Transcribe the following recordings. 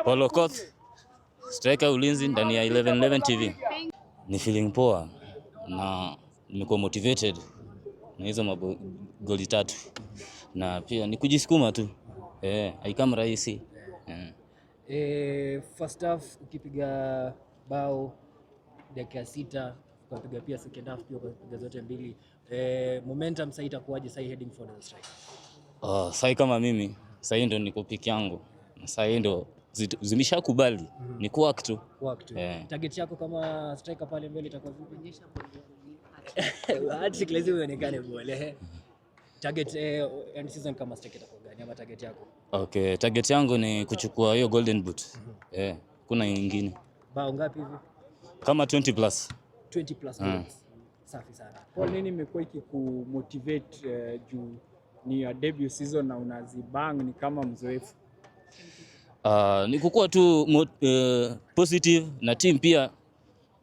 Paul Okoth, striker Ulinzi ndani ya 1111 TV. Ni feeling poa na nimekuwa motivated na hizo magoli 3 na pia ni kujisukuma tu, haikam rahisi. First half ukipiga bao dakika 6, ukapiga pia second half pia ukapiga zote mbili. Momentum sasa itakuwaje sasa heading for the striker? Sai kama mimi sahii ndo niko peak yangu na sahii ndo zimeshakubali ni kuwork tu. Work tu. Eh. Target yako kama striker pale mbele itakuwa vipi? Hat-trick lazima ionekane ball. Target end season kama striker itakuwa gani ama target yako? Okay, target yangu ni kuchukua hiyo golden boot. Kuna ingine. Bao ngapi hivi? Kama 20 plus. 20 plus goals. Safi sana. Paul, nini imekuwa ikikumotivate juu ni your debut season na unazibang ni kama mzoefu? Ni kukuwa tu positive na team pia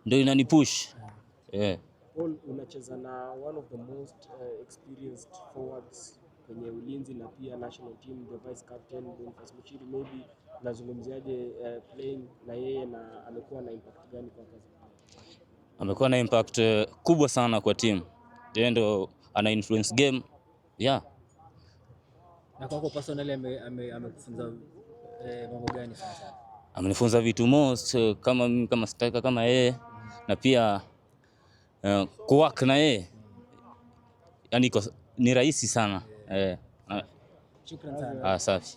ndio inanipush. Paul, unacheza na one of the most experienced forwards kwenye Ulinzi na pia national team, the vice captain Boniface Muchiri. Maybe unazungumziaje playing na yeye na amekuwa na impact gani kwa kazi? Amekuwa na impact kubwa sana kwa team. Yeye ndo ana influence game. Yeah. Na kwako personally amekufunza mambo gani sana sana? Amenifunza vitu most kama mimi kama striker kama yeye na pia kuwork na yeye. Yaani ni rahisi sana. Shukran sana. Safi.